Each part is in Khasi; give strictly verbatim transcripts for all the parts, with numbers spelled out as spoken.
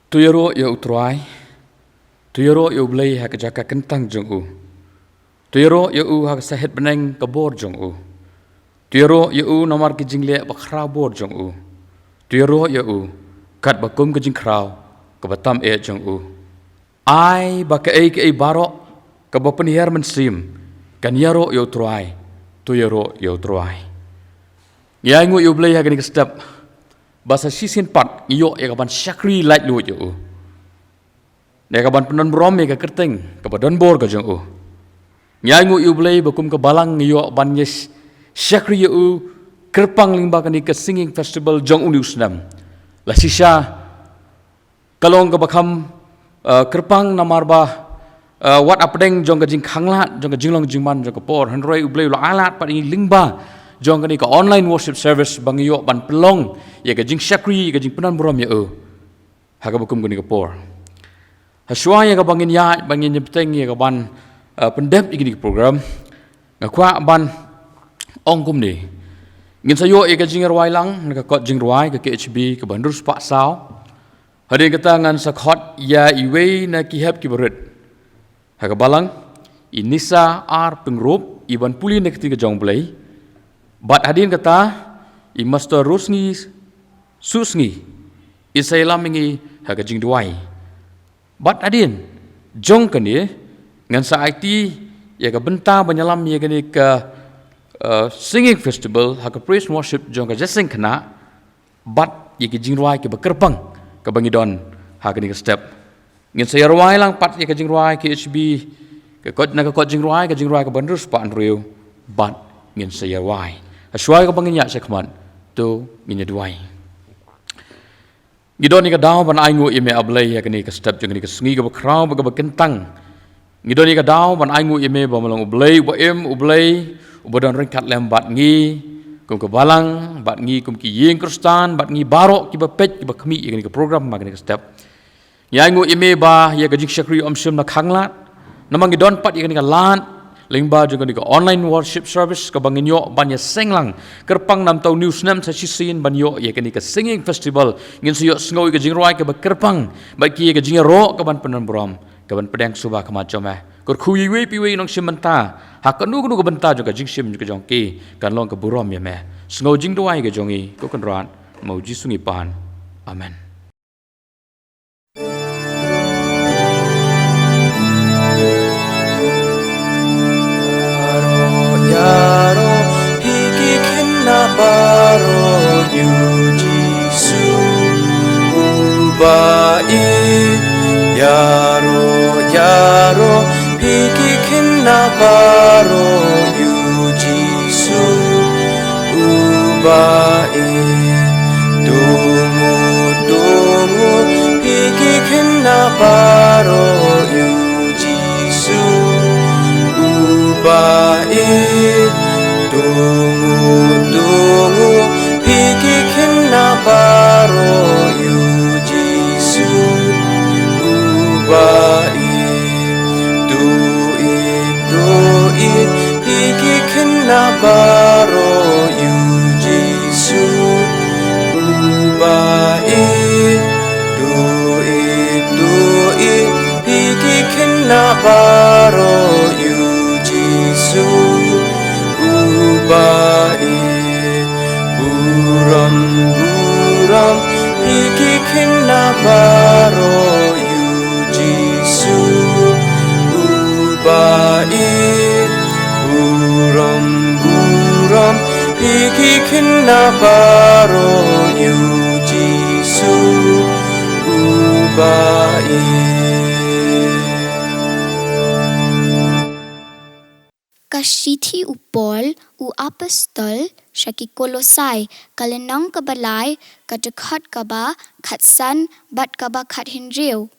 To ïaroh ïa U Trai, to ïaroh ïa U Blei ha ka jaka kyntang jong u. To ïaroh ïa u ha ka sahit bneng ka bor jong u. To ïaroh ïa u namar ki jingleh bakhraw bor jong u. To ïaroh ïa u katba kum ka jingkhraw kaba tam eh jong u. Ai ba kaei kaei baroh kaba pynhiar mynsiem kan ïaroh ïa U Trai, to ïaroh ïa U Trai. Ngi ainguh ïa U Blei ha kane ka step ba sa shisien pat ngi ïoh ïa ka ban shakri laitluid ïa u, ïa ka ban pyndonburom ïa ka kyrteng kaba donbor ka jong u. Ngi ainguh ïa U Blei ba kum ka balang ngi ïoh ban ïa sh-, shakri ïa u kyrpang lyngba kane ka singing festival jong une u snem. La shisha ka long kaba kham, eh, kyrpang namar ba, eh, wat hapdeng jong ka jingkhanglad jong ka jinglong jingman jong ka por, hynrei U Blei u la ailad pat ïa ngi lyngba jong kane ka online worship service ba ngi ïoh ban pynlong ïa ka jingshakri, ïa ka jingpynonburom ïa u ha kaba kum kane ka por. Hashwa ïa kaba ngin ïaid, ba ngin ïa bteng ïa ka ban, eh, pyndep ïa kane ka program, nga kwah ban ong kumne. Ngin sa ïoh ïa ka jingrwai lang na ka kot jingrwai ka K H B kaba hynriew spah saw. Hadien kata ngan sa khot ïa iwei na ki hep kiba rit ha ka balang, i Nisa R Pyngrope, i ban pule na ka ktien ka jong U Blei. Bad hadien kata i Master Rosngi Susngi, i sa ïalam ïa ngi ha ka jingduwai. Bad hadien jong kane ngan sa aiti ïa ka bynta ban ïalam ïa kane ka, uh, singing festival ha ka praise and worship jong ka Jingïaseng Khynnah. Bad ïa ki jingrwai kiba kyrpang kaba ngi don ha kane ka step. Ngin sa ïa rwai lang pat ïa ka jingrwai K H B, ka kot, na ka kot jingrwai, ka jingrwai kaba hynriew spah hynriew, bad ngin sa ïa rwai. Hashwa kaba ngin ïaid shakhmat, to ngin ïa duwai. Ngi don ïa ka daw ban ainguh ïa me A Blei ha kane ka step jong kane ka sngi kaba khraw bad kaba kyntang. Ngi don ïa ka daw ban ainguh ïa me ba me long U Blei uba im, U Blei uba don ryngkat lem bad ngi kum ka balang, bad ngi kum ki ïing Khristan, bad ngi baroh kiba peit kiba khmih ïa kane ka program ha kane ka step. Ngi ainguh ïa me ba ïa ka jingshakri ym shym la khanglad. Namar ngi don pat ïa kane ka lad lyngba jong kane ka online worship service kaba ngin ïoh ban ïaseng lang kyrpang namar une u snem sa shisien ban ïoh ïa kane ka singing festival. Ngin sa ïohsngew ïa ka jingrwai kaba kyrpang bad ki ïa ka jingïaroh kaban pyndonburom, kaban pdiang suba ha khmat jong me. Kyrkhu ïa iwei pa iwei i nongshim bynta ha kano kano ka bynta jong ka jingshim jong ka jong ki, kan long ka burom ïa me. Sngew jingduwai ka jong ngi, ko Kynrad, mo Jisu ngi pan. Amen. Ïaroh, ïaroh, phi ki khynnah baroh ïa u Jisu uba ïeit. Ïaroh, ïaroh, phi ki khynnah baroh ïa u Jisu uba ïeit. Dungu, dungu, phi ki khynnah baroh ïa u Jisu uba ïeit. Dungu, dungu, phi ki khynnah baroh ïa u Jisu uba ïeit. Tuid, tuid, phi ki khynnah baroh ïa u Jisu uba ïeit. Tuid, tuid, phi ki khynnah baroh ïa u Jisu uba ïeit. Burom, burom, phi ki khynnah baroh ïa u Jisu uba ïeit. Burom, burom, phi ki khynnah baroh ïa u Jisu uba ïeit. Ka shithi u Paul u apostol sha ki Kolosai, ka lynnong kaba lai, ka dkhot kaba khatsan bad kaba khathynriew.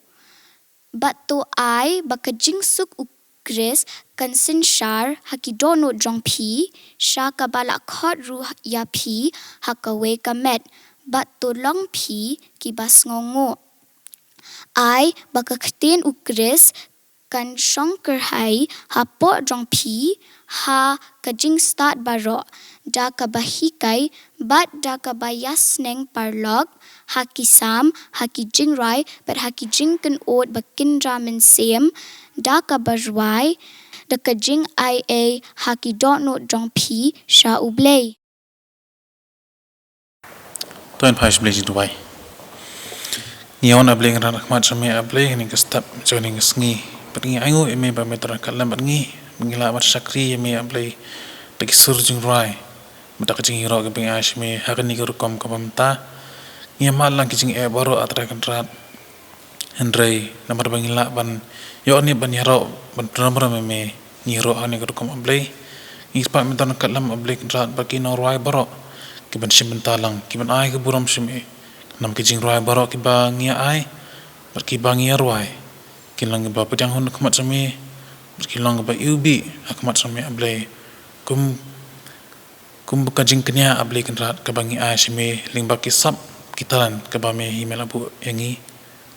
Bad to ai ba ka jingsuk u Khrist kan synshar ha ki dohnud jong phi, sha kaba la khot ruh ïa phi ha kawei ka met, bad to long phi kiba sngewnguh. Ai ba ka ktien u Khrist kan shongkyrhai hapoh jong phi ha ka jingstad baroh, da kaba hikai bad da kaba ïasneng parlok, ha ki salm, ha ki jingrwai bad ha ki jingkynnoh ba kynja mynsiem, da kaba rwai da ka jingai ei ha ki dohnud jong phi sha U Blei. To ngin phai sha U Blei jingduwai. Ngi wan, A Blei Kynrad, ha khmat jong me, A Blei, ha kane ka step jong kane ka sngi. Bad ngi ainguh ïa me ba me don ryngkat lem bad ngi, ba ngin lah ban shakri ïa me, A Blei, da ki sur jingrwai bad da ka jingïaroh kaba ngi ai sha me ha kane ka rukom kaba mynta. Ngi ïa mad lang ki jingeh baroh, A Trai Kynrad. Hynrei namar ba ngi lah ban ïoh ne ban ïaroh ban pynrem ïa me, ngi ïaroh ha kane ka rukom, A Blei. Ngi kyrpad me don ryngkat lem, A Blei Kynrad, bad ki nongrwai baroh kiban shim bynta lang, kiban ai ka burom sha me. Namar ki jingrwai baroh kiba ngi ïa ai bad kiba ngi ïa rwai, kin long kiba pdiang hun ha khmat jong me bad kin long kiba iwbih ha khmat jong me, A Blei. Kum Kumba ka jingkñia, A Blei Kynrad, kaba ngi ai sha me lyngba ki sap ki talent kaba me hi me la buh ïa ngi.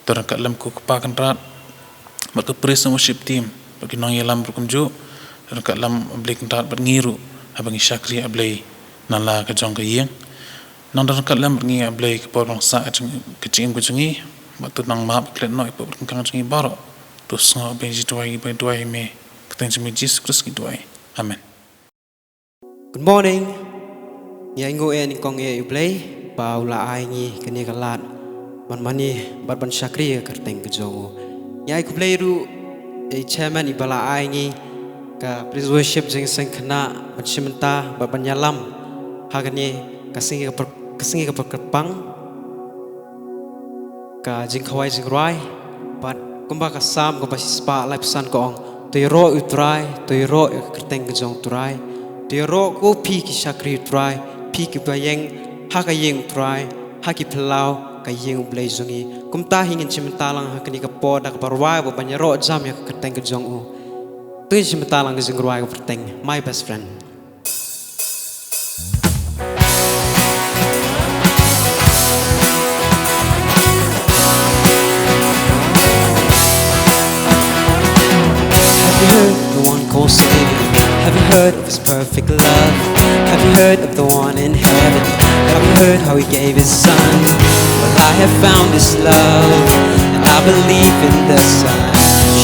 To ryngkat lem ko Kpa Kynrad bad ka praise and worship team bad ki nongïalam ruh kumjuh. To ryngkat lem, A Blei Kynrad, bad ngi ruh haba ngi shakri, A Blei, na la ka jong ka ïing. Nang don ryngkat lem bad ngi, A Blei, ka por ba ngi sah ka jing, ka jingim ka jong ngi. Bad to nang map klet noh ïa ka pop ka jong ngi baroh. To sngew, A Blei, jingduwai ngi ba ngi duwai ïa me. Kyrteng jong me Jisu Khrist ngi duwai. Amen. Good morning. Ngi ainguh ïa, nyngkong ïa U Blei ba u la ai ngi kane ka lad ban mane bad ban shakri ïa ka kyrteng ka jong u. Ngi ai khublei ruh ïa i chairman iba la ai ngi ka praise worship jingïaseng khynnah ban shim bynta bad ban ïalam ha kane ka sngi ka por, ka sngi ka por kyrpang. Ka jingkhawai jingrwai bad kumba ka Salm kaba shispah laiphew san ka ong, to ïaroh ïa U Trai, to ïaroh ïa ka kyrteng ka jong U Trai, to ïaroh ko phi ki shakri U Trai, phi kiba ïeng ha ka ïing U Trai, ha ki phyllaw ka ïing U Blei jong ngi. Kumta hi ngin shim bynta lang ha kane ka por da kaba rwai bad ban ïaroh jam ïa ka kyrteng ka jong u. To ngin shim bynta lang ka jingrwai kaba kyrteng My Best Friend. Have you heard of the one called Savior? Have you heard of his perfect love? Have you heard of the one in heaven? Have you heard how he gave his son? Well, I have found this love, and I believe in the Son.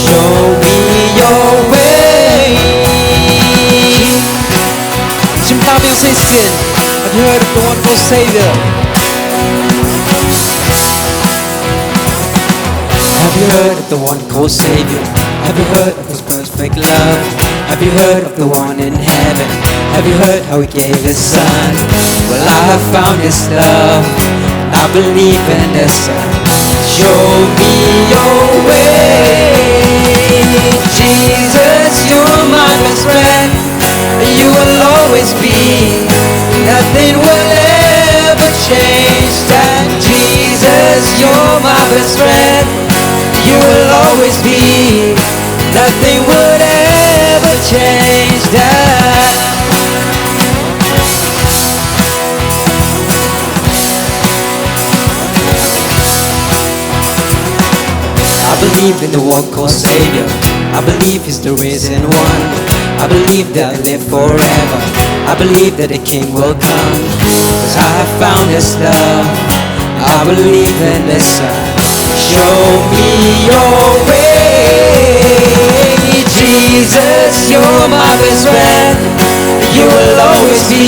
Show me your way. Shim bynta biang shisien. Have you heard of the one called Savior? Have you heard of the one called Savior? Have you heard of his perfect love? Have you heard of the one in heaven? Have you heard how he gave his son? Well, I have found this love. I believe in this Son. Show me your way. Jesus, you're my best friend. You will always be. Nothing will ever change that. Jesus, you're my best friend. You will always be. Nothing would ever change that. I believe in the one called Savior. I believe he's the risen one. I believe that I live forever. I believe that the King will come. 'Cause I have found this love. I believe in this Son. Show me your way. Jesus, you're my best friend. You will always be.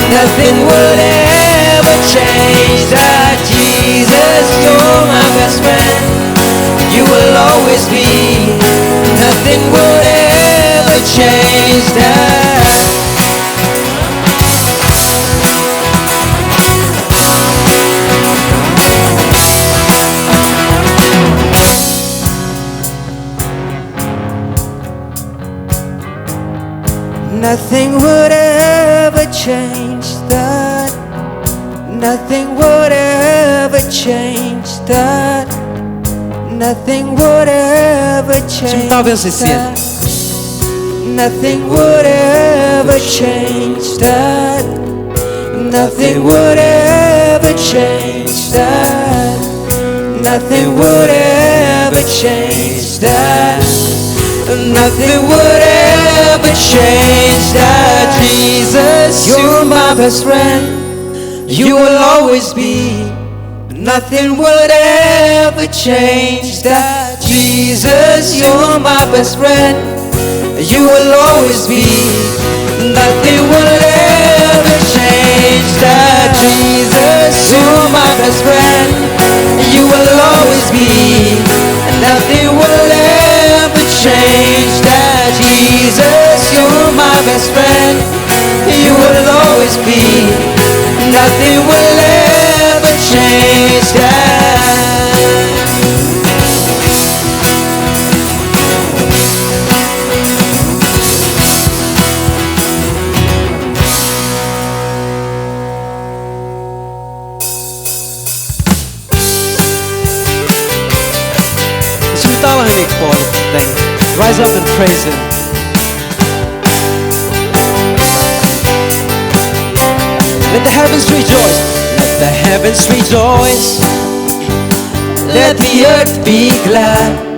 Nothing will ever change that. Jesus, you're my best friend. You will always be. Nothing will ever change that. Nothing would ever change that. Nothing would ever change that. Nothing would ever change that. Nothing would ever change that. Nothing would ever change that. Nothing would ever Change that. Nothing would ever change that. Jesus, you're my best friend. You will always be. Nothing would ever change that. Jesus, you're my best friend. You will always be. Nothing will ever change that. Jesus, you're my best friend. You will always be. Nothing will ever change that. Jesus, you're my best friend. You will always be. Nothing will ever change that. Rise up and praise Him. Let the heavens rejoice. Let the heavens rejoice. Let the earth be glad.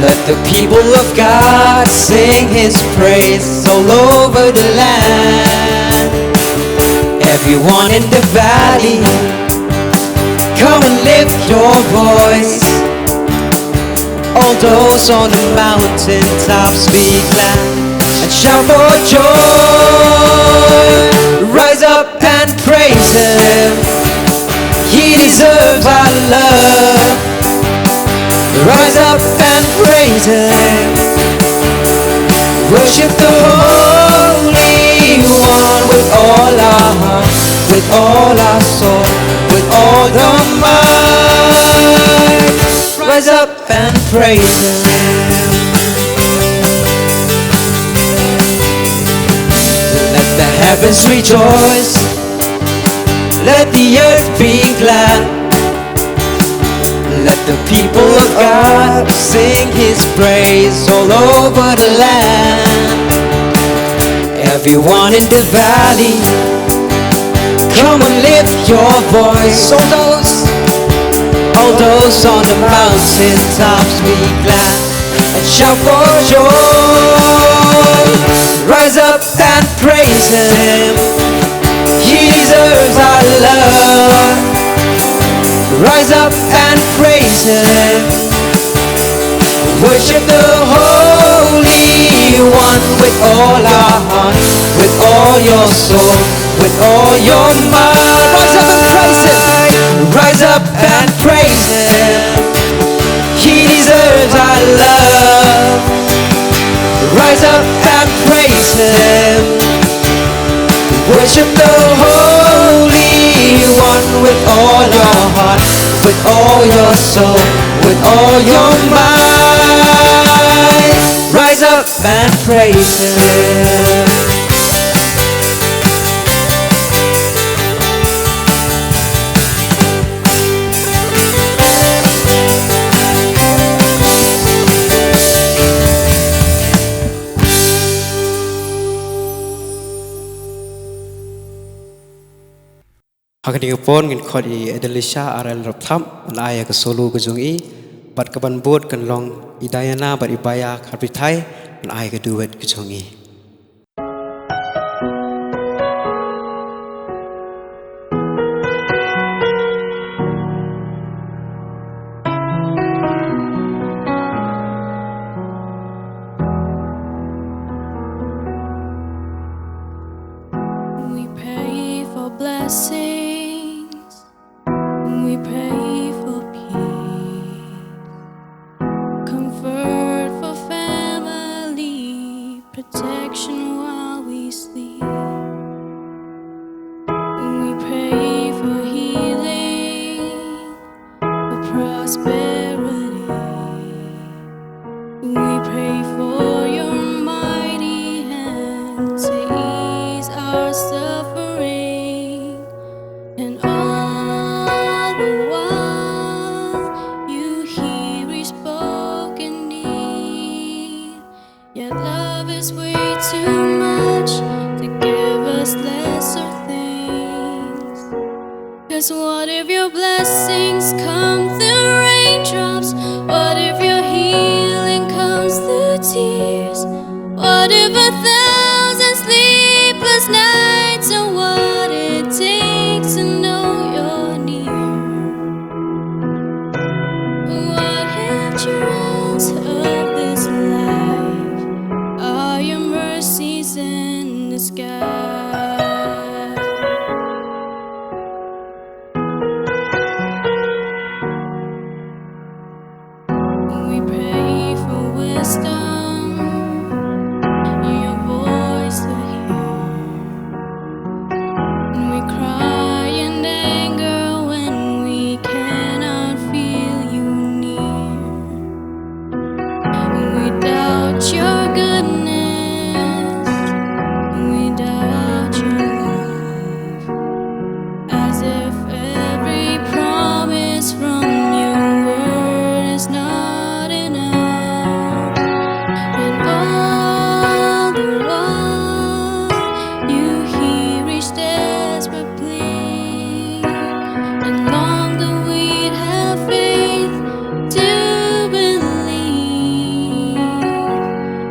Let the people of God sing His praise all over the land. Everyone in the valley, come and lift your voice. All those on the mountain tops, be glad and shout for joy. Rise up and praise Him. He deserves our love. Rise up and praise Him. Worship the Holy One with all our heart, with all our soul, with all the might. Rise up and praise Him. Let the heavens rejoice. Let the earth be glad. Let the people of God sing His praise all over the land. Everyone in the valley, come and lift your voice. All those, all those on the mountain tops, be glad and shout for joy. Rise up and praise Him. He deserves our love. Rise up and praise Him. Worship the Holy One with all our heart, with all your soul, with all your might. Rise up and praise Him. Rise up and praise Him. He deserves our love. Rise up and praise Him. Worship the Holy One with all your heart, with all your soul, with all your might. Rise up and praise Him. Ha kane ka por ngin khot ïa i Adelisha Arel Rapthap ban ai ïa ka solo ka jong i, bad kaban bud kan long i Diana bad i Baya Kharpythaï ban ai ka duet ka jong i. We pray for blessings. We pray for peace. Comfort for family. Protection while we sleep. We pray for healing, for prosperity. We pray for your mighty hand to ease our suffering. And all the while, you hear each broken need. Your love is way too much to give us lesser things. 'Cause what if your blessings come through rain? drops? What if your healing comes through tears? What if a thousand sleepless nights are what it takes to know you're near? What hindrance of this life are your mercies in disguise? We pray for wisdom, your voice to hear. And we cry in anger when we cannot feel you near. We doubt your goodness, we doubt your love. As if every promise from your word is not enough. And all the while, you hear each desperate plea. And long do we have faith to believe.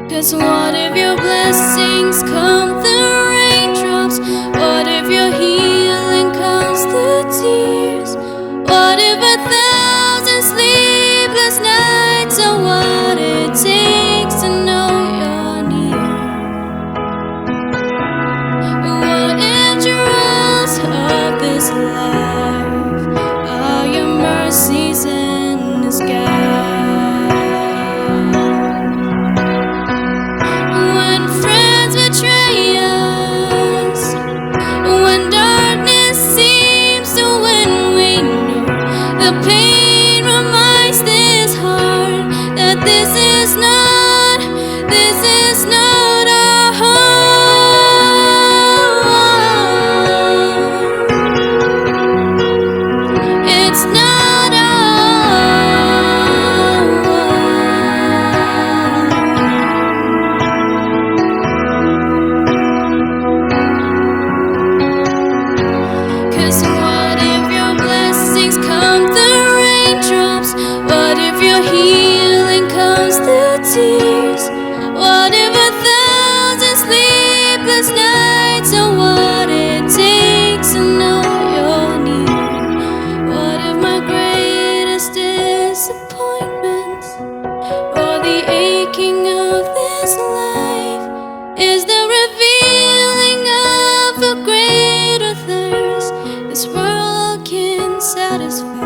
'Cause what if your blessings come through raindrops? What if your healing comes through tears? What if a thousand sleepless nights are what it takes to know you're near? What if trials of this life are your mercies in disguise? When friends betray us, when darkness seems to win, we know the pain reminds this heart that this is not, this is not our home. It's not our home. 'Cause what if your blessings come through raindrops? What if your healing comes through tears? What if a thousand sleepless nights are what it takes to know you're near? What if my greatest disappointments or the aching of this life is the revealing of a greater thirst this world can satisfy?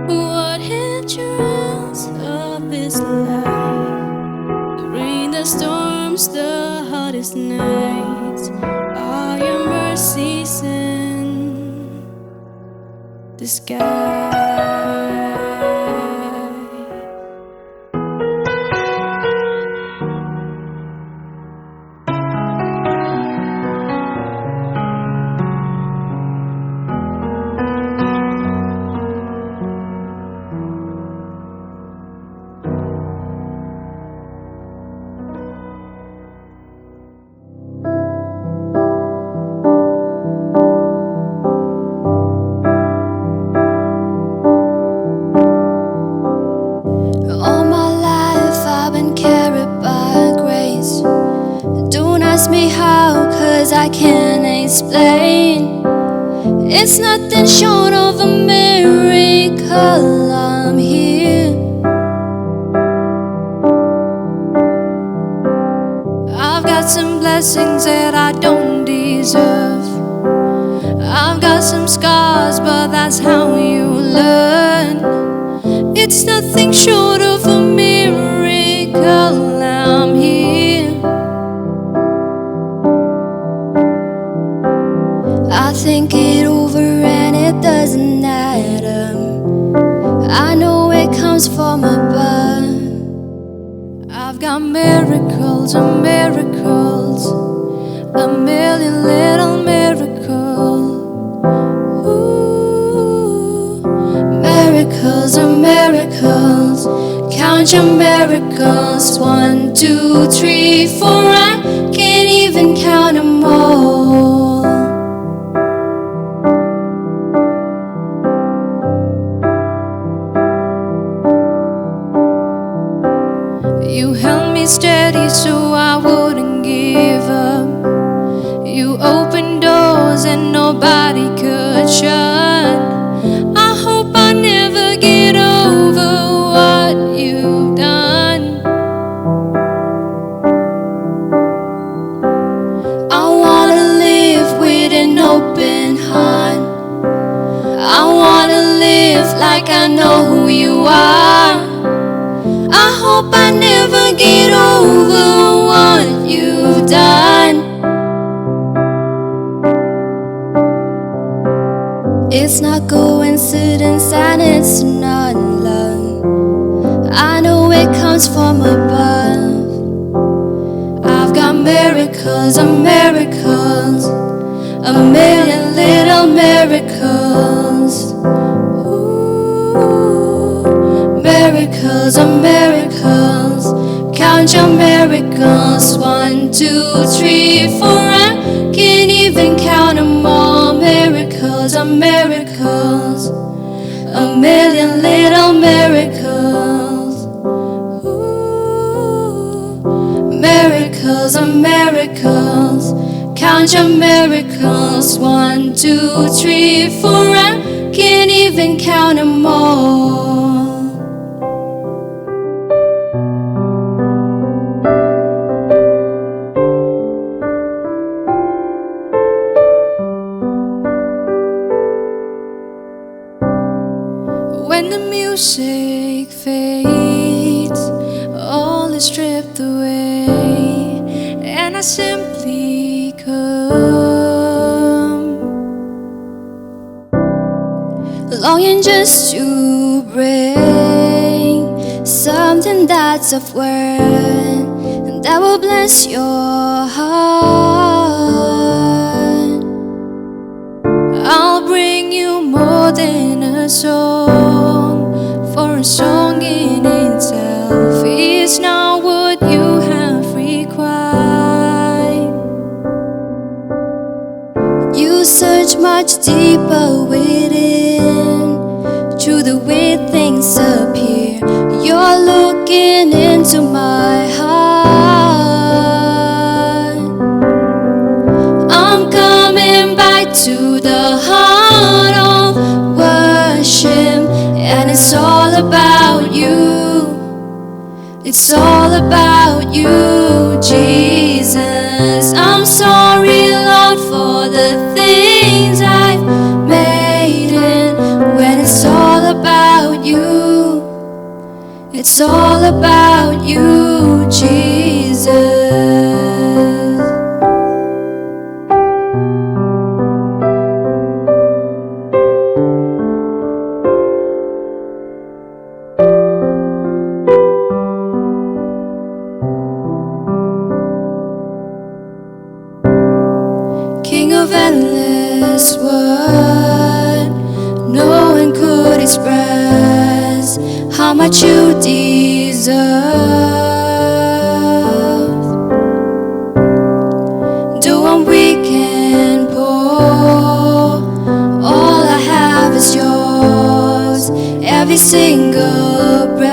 What hindrance of this life? The rain, the storms, the hardest nights are your mercies in disguise. All my life I've been carried by grace. Don't ask me how, 'cause I can't explain. It's nothing short of a miracle I'm here. I've got some blessings that I don't deserve. I've got some scars, but that's how you learn. It's nothing short of a miracle I'm here. I think it over and it doesn't add up. I know it comes from above. I've got miracles and miracles, a million little miracles. Ooh, miracles and miracles, count your miracles. One, two, three, four, I can't even count 'em all. steady so I wouldn't give up. You opened doors and nobody could shut. I hope I never get over what you've done. I wanna live with an open heart. I wanna live like I know who you are. I hope I never get over what you've done. It's not coincidence and it's not love. I know it comes from above. I've got miracles on miracles, a million little miracles. Ooh, miracles on miracles. Count your miracles. One, two, three, four. I can't even count 'em all. Miracles on miracles, a million little miracles. Ooh, miracles on miracles. Count your miracles. One, two, three, four. I can't even count 'em all. When the music fades, all is stripped away, and I simply come, longing just to bring something that's of worth that will bless your heart. I'll bring you more than a song, for a song in itself is not what you have required. You search much deeper within, through the way things appear. You're looking into my heart. I'm coming back to the heart of worship, and it's all about you. It's all about you, Jesus. I'm sorry, Lord, for the things I've made. And when it's all about you, it's all about you, Jesus. King of endless worth, no one could express how much you deserve. Though I'm weak and poor, all I have is yours. Every single breath,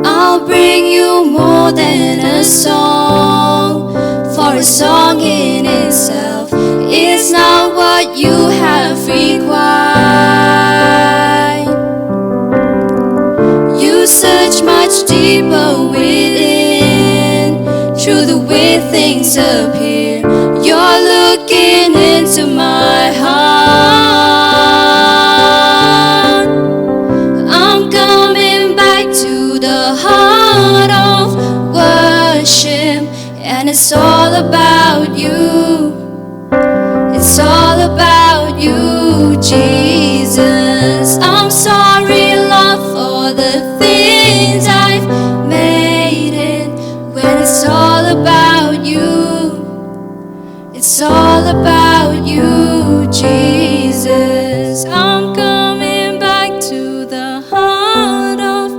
I'll bring you more than a song, for a song in itself is not what you have required. You search much deeper within, through the way things appear. You're looking into my heart. I'm coming back to the heart of worship, and it's all about you. It's all about you, Jesus. I'm sorry, Lord, for the things I've made. And when it's all about you, it's all about you, Jesus. I'm coming back to the heart of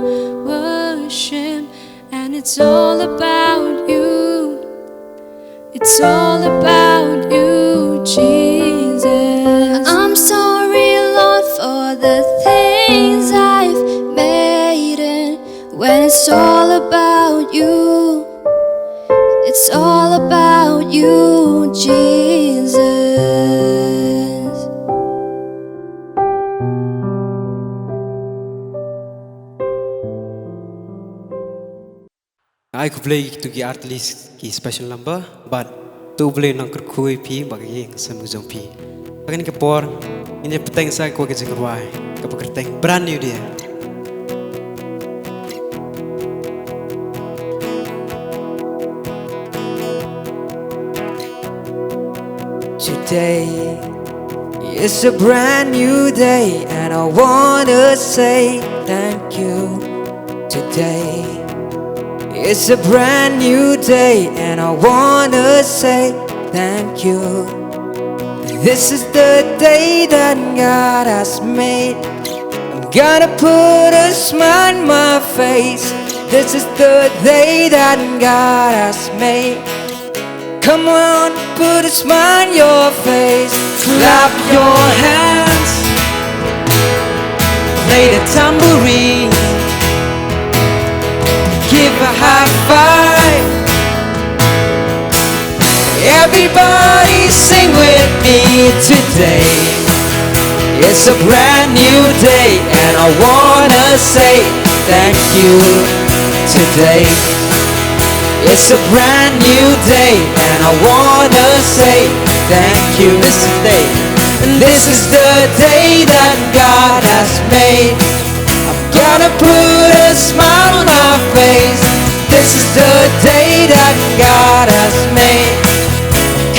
worship, and it's all about you. It's all about you, Jesus. I'm sorry, Lord, for the things I've made. It's all about you. It's all about you, Jesus. Ai khublei to ki artist ki special number, but to blei nang kyrkhu ïa phi ba ka ïing ka sem ka jong phi. Ha kane ka por ngin ïa bteng sa ko ka jingrwai kaba kyrteng Brand New Day. Today is a brand new day, and I wanna say thank you. Today is a brand new day, and I wanna say thank you. This is the day that God has made. I'm gonna put a smile on my face. This is the day that God has made. Come on, put a smile on your face. Clap your hands. Play the tambourine. Give a high five. Everybody sing with me today. It's a brand new day and I wanna say thank you today. It's a brand new day and I wanna say thank you. This is the day. And this is the day that God has made. I'm gonna put a smile on my face. This is the day that God has made.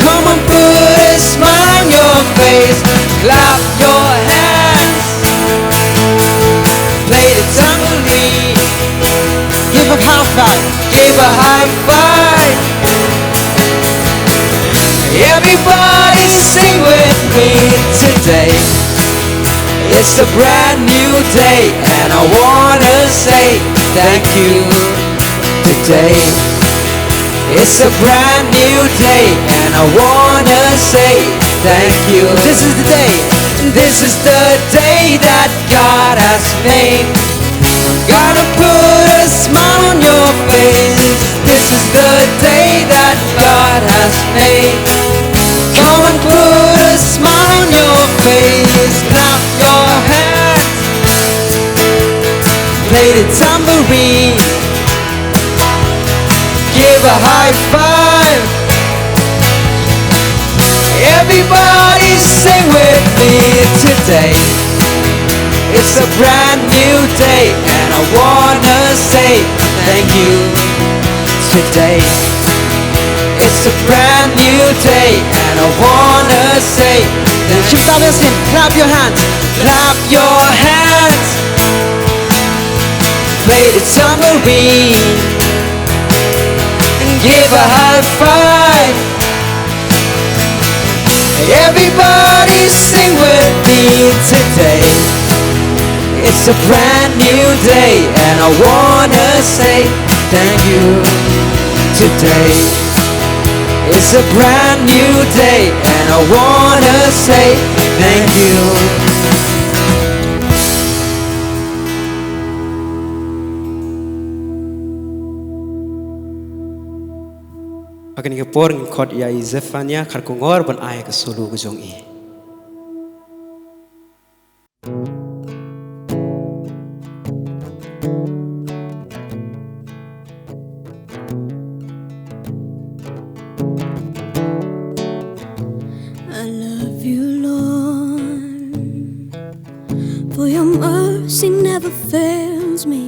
Come on, put a smile on your face. Clap your hands. Play the tambourine. Give a high five. Give a high five. Everybody sing with me today. It's a brand new day and I wanna say thank you today. It's a brand new day and I wanna say thank you. This is the day. This is the day that God has made. Gotta put a smile on your face. This is the day that God has made. Come and put a smile on your face. Clap your hands. Play the tambourine. Give a high five. Everybody sing with me today. It's a brand new day and I wanna say thank you today. It's a brand new day and I wanna say thank you. Clap your hands, clap your hands. Play the tambourine and give a high five. Everybody sing with me today. It's a brand new day and I wanna say thank you today. It's a brand new day and I wanna say thank you. Ha kane ka por ngin khot ïa i Zephania Kharkongor ban ai ka solo ka jong i. I love you, Lord, for your mercy never fails me.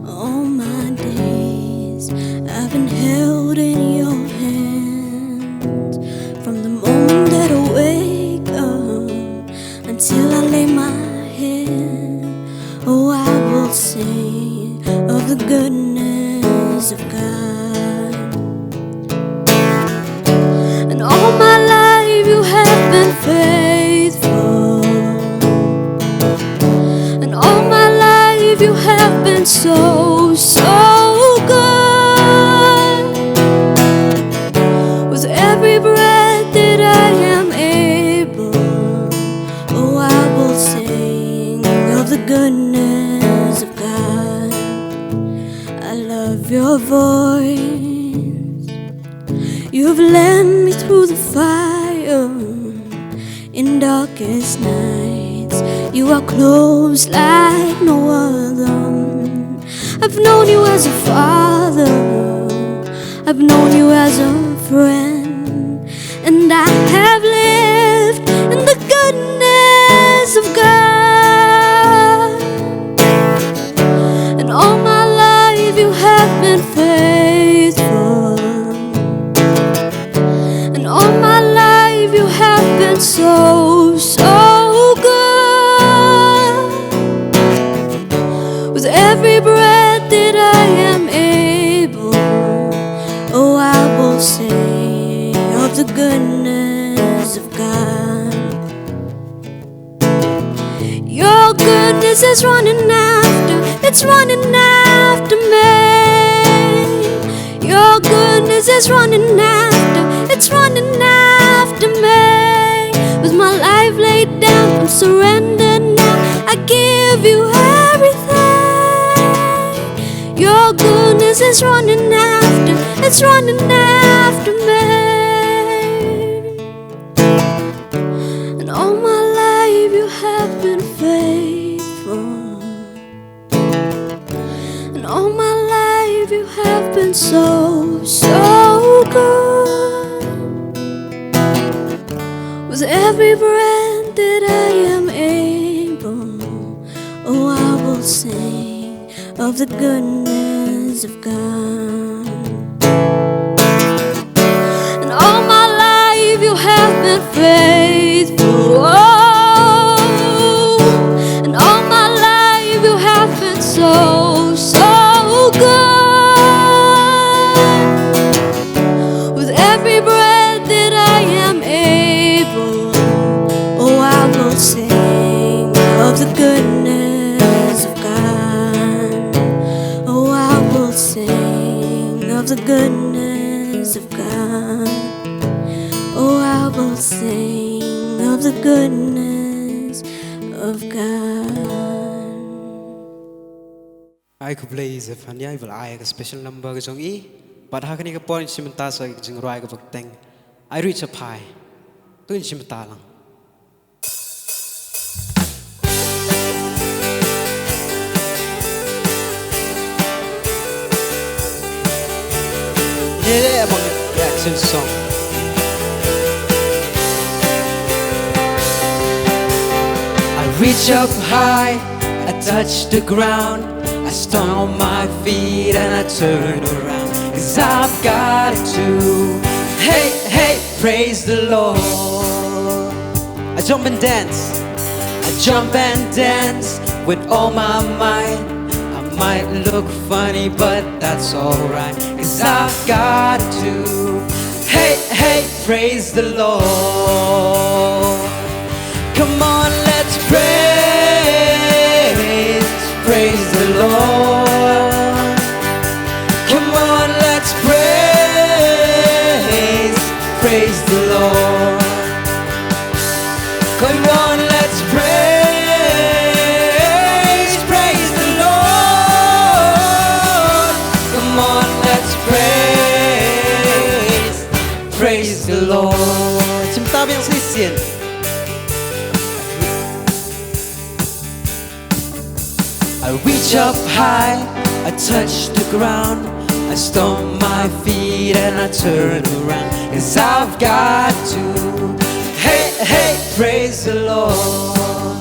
All my days I've been held in your hands. From the moment that I wake up until I lay my head, oh, I will sing of the goodness of God. And all my life you have been faithful. And all my life you have been so, so good. With every breath that I am able, oh, I will sing of the goodness of God. Your voice, you've led me through the fire. In darkest nights, you are close like no other. I've known you as a father, I've known you as a friend, and I have lived in the goodness of God. And all my life you have been faithful. And all my life you have been so, so good. With every breath that I am able, oh, I will sing of the goodness of God. Your goodness is running after, it's running after me. Your goodness is running after, it's running after me. With my life laid down, I'm surrendered now. I give you everything. Your goodness is running after, it's running after me. And all my life you have been faithful. And all my life you have been so, so good. With every breath that I am able, oh, I will sing of the goodness of God. And all my life you have been faithful. Oh, and all my life you have been so, so good. With every breath that I am able, oh, I will sing of the goodness of God. Oh, I will sing of the goodness of God. Oh, I will sing of the goodness of God. Ai khublei Zephania, i bal ai ka special number ka jong i. Bad ha kane ka por in shim bynta sa ka jingrwai kaba kyrteng I Reach Up High. To in shim bynta lang. Yeah, yeah, yeah, action song. I reach up high, I touch the ground, I stomp on my feet and I turn around, 'cause I've got to. Hey, hey, praise the Lord. I jump and dance, I jump and dance with all my might. I might look funny, but that's alright, 'cause I've got to. Hey, hey, praise the Lord. Come on, let's praise, praise the Lord. Come on, let's praise, praise the Lord. Come on, let's praise, praise the Lord. Come on, let's praise, praise the Lord. Shim bynta biang shisien. I reach up high, I touch the ground, I stomp my feet and I turn around, 'cause I've got to. Hey, hey, praise the Lord.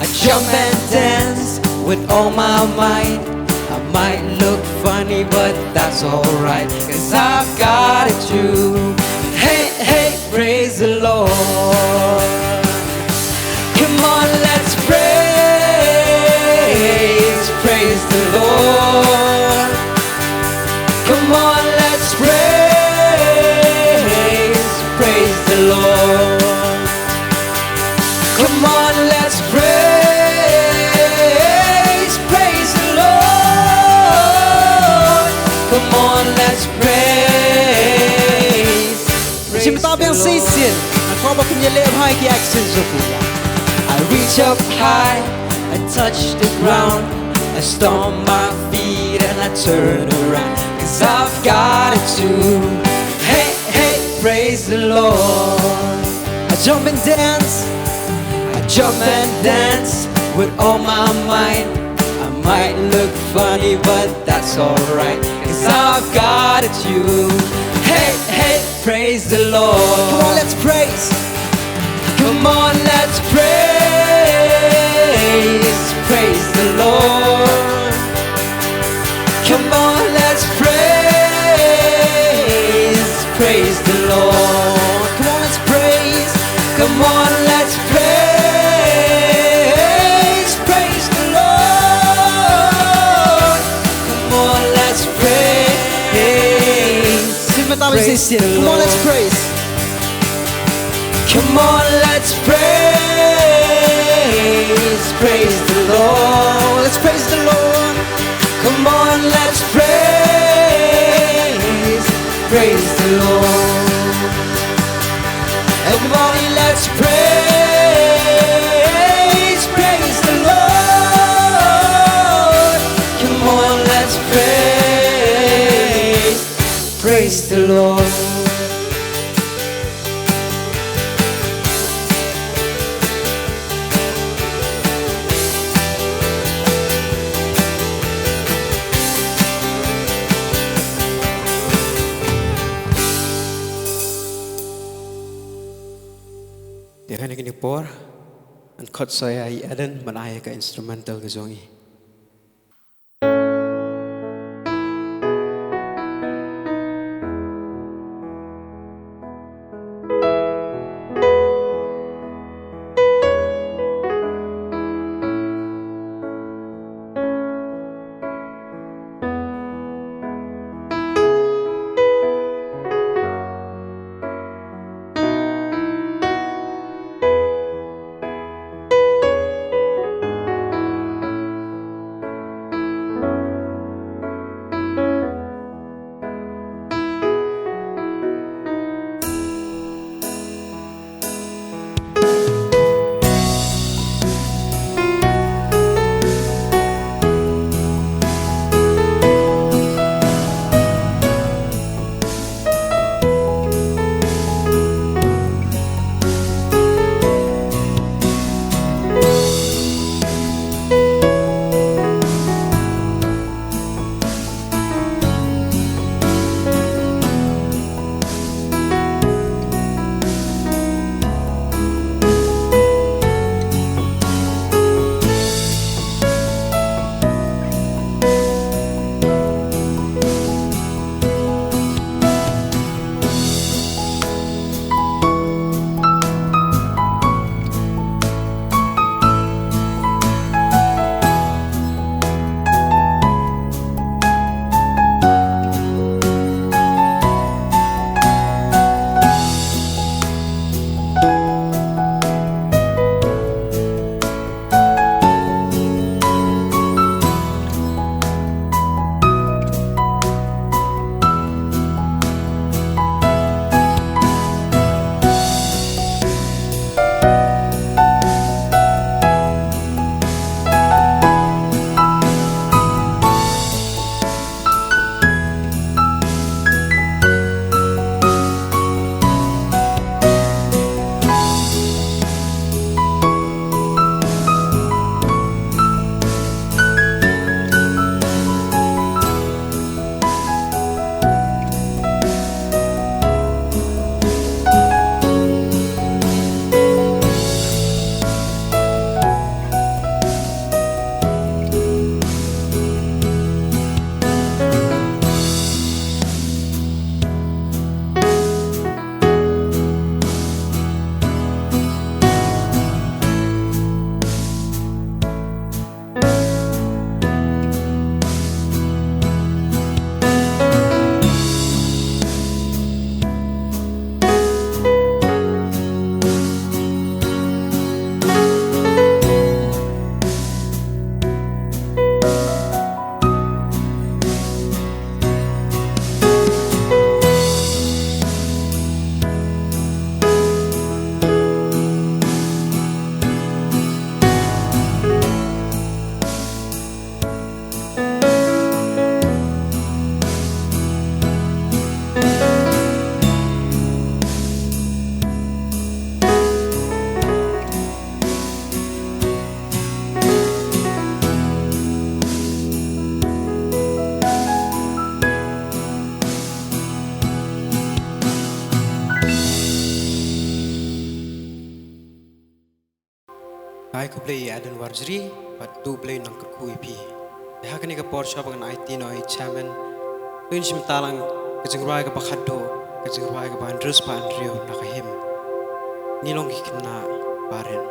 I jump and dance with all my might. I might look funny, but that's alright, 'cause I've got to. Hey, hey, praise the Lord. Come on, let's praise, praise the Lord. Come on, let's praise, praise the Lord. Come on, let's praise, praise the Lord. Come on, let's praise, praise the Lord. Shim bynta biang shisien. Ngan kwah ba kin ïaleh bha ïa ki action jong phi. I reach up high and touch the ground. I stomp my feet and I turn around, 'cause I've got it too. Hey, hey, praise the Lord. I jump and dance, I jump and dance with all my might. I might look funny, but that's alright, 'cause I've got it too. Hey, hey, praise the Lord. Come on, let's praise. Come on, let's praise. Praise the Lord. Come on, let's praise. Praise the Lord. Come on, let's praise. Come on, let's praise. Praise the Lord. Come on, let's praise. Sing with us, praise the Lord. Come on, let's praise. Come on, let's praise. Praise the Lord. Let's praise the Lord. Come on, let's praise. Praise the Lord. Everybody, let's praise. Praise the Lord. Come on, let's praise. Praise the Lord. Te ha kane ka por, yn khot sa ïa i Eden ban ai ka instrumental ka jong i. Ai khublei ïa Alan Warjri, bad to U Blei un nang kyrkhu ïa phi. Te ha kane ka por shuwa ba ngan aiti noh ïa i chairman, to ngin shim bynta lang ka jingrwai kaba khatduh, ka jingrwai kaba hynriew spah hynriew na ka hymn Ngi Long ki Khynnah Barit.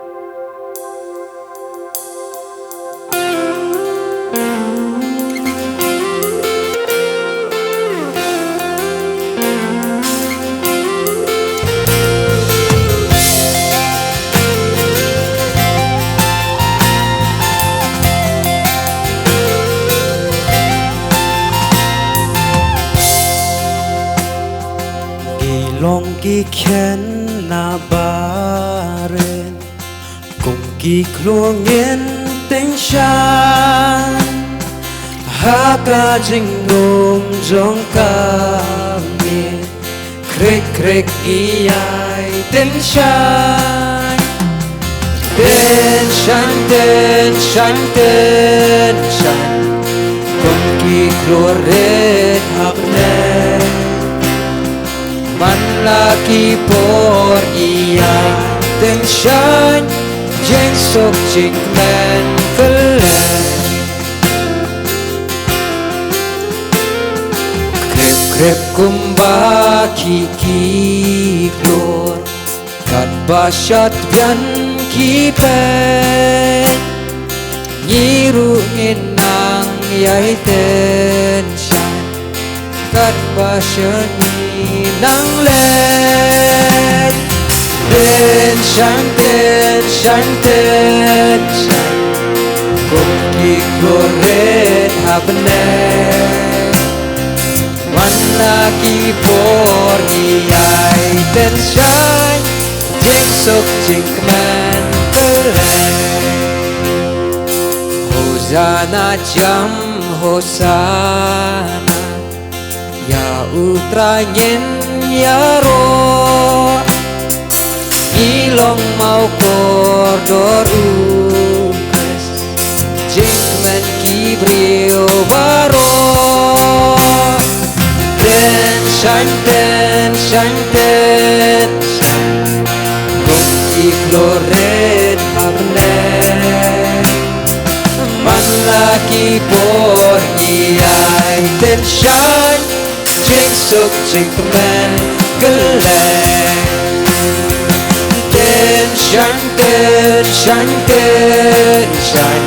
Ngi long ki khynnah barit, kum ki khlur ngin tyngshaiñ ha ka jingdum jong ka miet. Krik krik ngi ïai tyngshaiñ, tyngshaiñ, tyngshaiñ, tyngshaiñ, kum ki khlur rit ha bneng. Man la ki por ngi ïai tyngshaiñ, jingsuk jingkmen kylleng. Krip krip kumba ki khlur, katba shad biang ki peit. Ngi ruh ngin nang ïai tyngshaiñ, katba shynni nang leit. Tyngshaiñ, tyngshaiñ, tyngshaiñ, kum ki khlur rit ha bneng. Man la ki por ngi ïai tyngshaiñ, jingsuk jingkmen kylleng. Hosana jam, hosana ïa U Trai ngin ïaroh. Ngi long maw kordor U Khrist, jingkmen ki briew baroh. Tyngshaiñ, tyngshaiñ, tyngshaiñ, kum ki khlur rit ha bneng. Man la ki por ngi ïai tyngshaiñ, jingsuk jingkmen kylleng. Tyngshaiñ, tyngshaiñ, tyngshaiñ,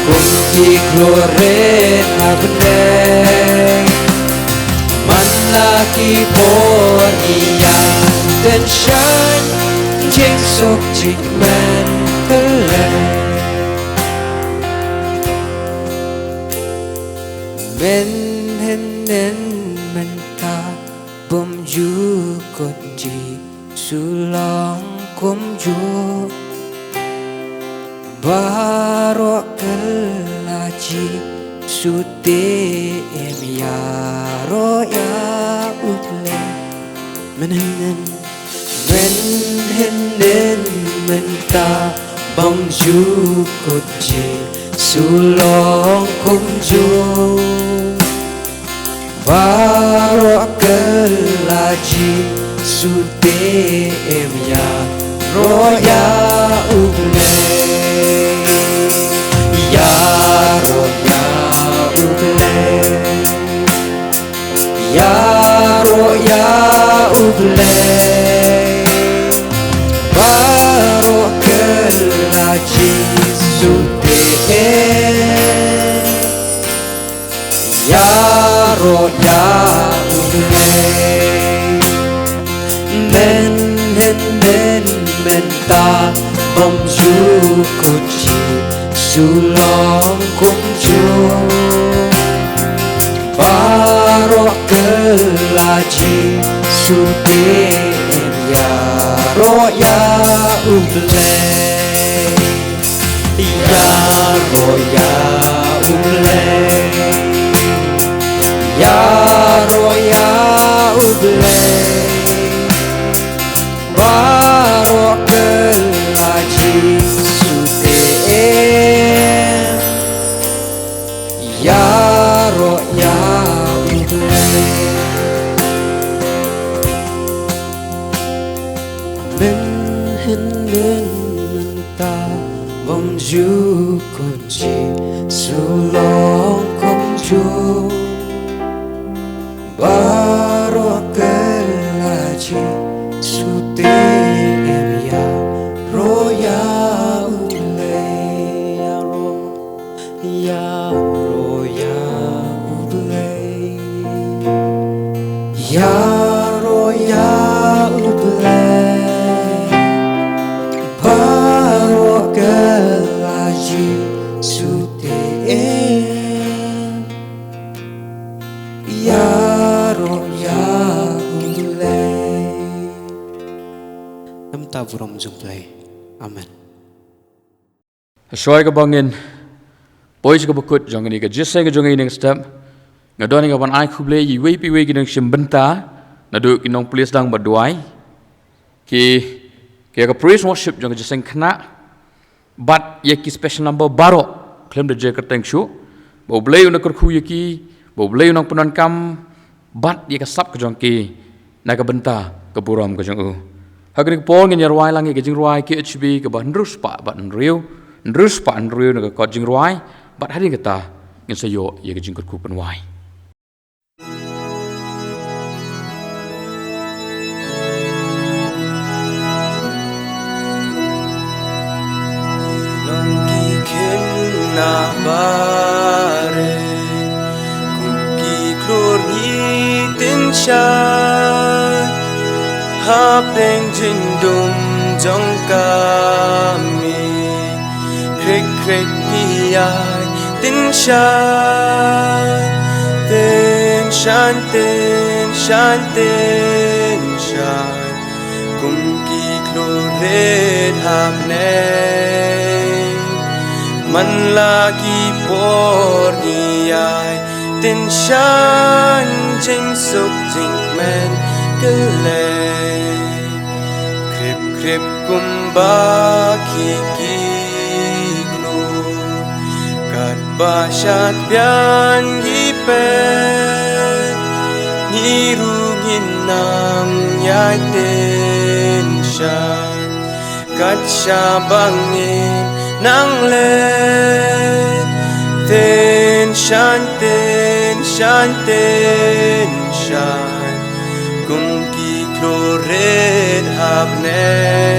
kum ki khlur rit ha bneng. Man la ki por ngi ïai tyngshaiñ, jingsuk jingkmen kylleng. Men hynnin mynta bym ju kut Jisu long kumjuh. Baroh kylla Jisu te im ïaroh ïa U Blei. Men hynnin, men hynnin mynta bym ju kut Jisu long kumjuh. Baroh kylla Jisu te im ïaroh ïa U Blei. Ïaroh ïa U Blei. Ïaroh ïa U Blei. Baroh kylla Jisu te im ïaroh ïa U Blei. Men hynnin mynta bym ju kut Jisu long kumjuh. Baroh kylla Jisu te im ïaroh ïa U Blei. Ïaroh ïa U Blei. Ïaroh ïa U Blei. Baroh kylla Jisu te im ïaroh ïa U Blei. Men hynnin mynta Ju kumjuh, sulong kumjuh. Baroh ka la jingsheptieng ïaroh ïa U Blei, ïaroh, ïaroh ïa U Blei. Ïaroh ïa U Blei. Baroh ka la jingsheptieng ïaroh ïa U Blei. Namar ka burom jong U Blei. Amen. Shuwa kaba ngin poi sha kaba kut jong kane ka jingïaseng ka jong ngi mynstep, nga don ïa kaban ai khublei ïa iwei pa iwei ki nongshim bynta naduh ki nongpule sdang bad duwai, ki, ki ïa ka praise worship jong ka jingïaseng khynnah, bad ïa ki special number baroh khlem da jia kyrteng shuh, ba U Blei un da kyrkhu ïa ki, ba U Blei un nang pyndonkam bad ïa ka sap ka jong ki na ka bynta ka burom ka jong U. Ha kane ka por ngin ïa rwai lang ïa ka jingrwai K H B kaba hynriew spah bad hynriew, hynriew spah hynriew na ka kot jingrwai, bad hadien kata ngin sa ïoh ïa ka jingkyrkhu pynwai. Long ki khynnah barit kum ki khlur ngi tyngshaiñ hapdeng jingdum jong ka miet. Khrek khrek ngi ïai tyngshaiñ, tyngshaiñ, tyngshaiñ, tyngshaiñ kum ki khlur rit hapdeng. Man la ki por ngi ïai tyngshaiñ, jingsuk jingkmen kylleng. Khrip khrip kumba ki, ki khlur, katba shad biang ngi peit, ngi ruh ngin nang ïai tyngshaiñ kat shaba ngin nang leit. Tyngshaiñ, tyngshaiñ, tyngshaiñ kum ki khlur rit hapdeng.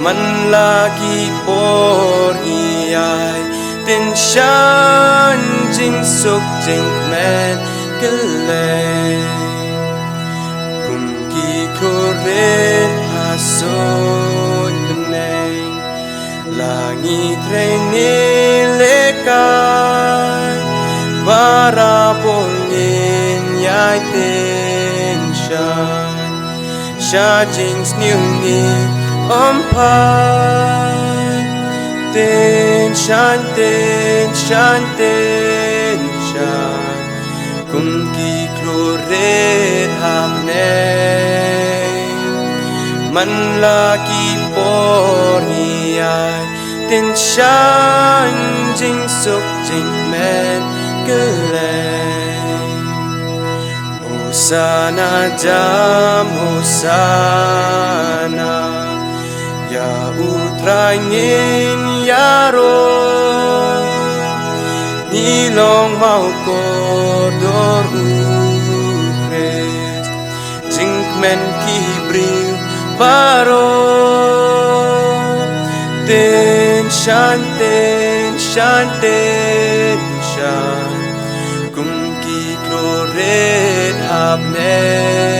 Man la ki por ngi ïai tyngshaiñ, jingsuk jingkmen kylleng kum ki khlur rit ha suiñ bneng. La ngi trei ngi lehkai, barabor ngin ïai tyngshaiñ, sha jingsniew ngi ym phai. Tyngshaiñ, tyngshaiñ, tyngshaiñ kum ki khlur rit hapdeng. Man la ki por ngi ïai tyngshaiñ, jingsuk jingkmen kylleng. Hosana jam, Hosana ïa U Trai ngin ïaroh. Ngi long mawkordor U Khrist, jingkmen ki briew baroh. Tyngshaiñ, tyngshaiñ, tyngshaiñ kum ki khlur rit hapdeng.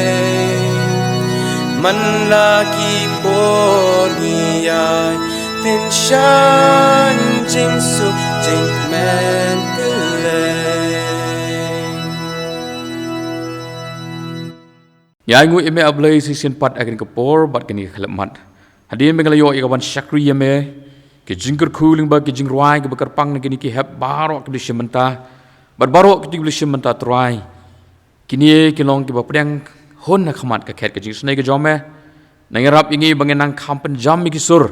Man la ki por ngi ïai tyngshaiñ, jingsuk jingkmen kylleng. Ngi ainguh ïa me A Blei shisien pat ha kane ka por bad kane ka khyllipmat. Hadien ba ngi la ïoh ïa kaban shakri ïa me, ki jingkyrkhu lyngba ki jingrwai kiba kyrpang na kine ki hep baroh kiba la shim bynta, bad baroh kito kiba la shim bynta Trai. Kine ki long kiba pdiang hun ha khmat ka khet ka jingisynei ka jong me. Nang ïarap ïa ngi ba ngin nang kham pynjam ïa ki sur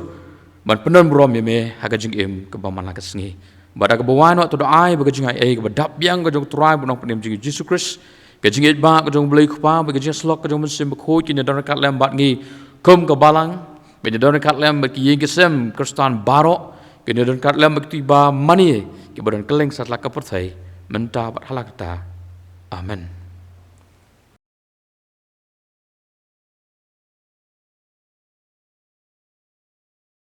ban pyndon burom ïa me ha ka jingim kaba man la ka sngi. Bad ha kaba wan wat to da ai ba ka jingaiei kaba dap biang ka jong U Trai bad U Nongpynim jong ngi Jisu Khrist, ka jingïeit ba ka jong U Blei Kpa bad ka jingïasyllok ka jong U Mynsiem Bakhuid kin ïadon ryngkat lem bad ngi kum ka balang Ba ngi don ryngkat lem bad ki ïing ki sem Khristan baroh, ki ngi don ryngkat lem bad ki ba mane, ki ba don kylleng satlak ka pyrthei, mynta bad hala kata. Amen.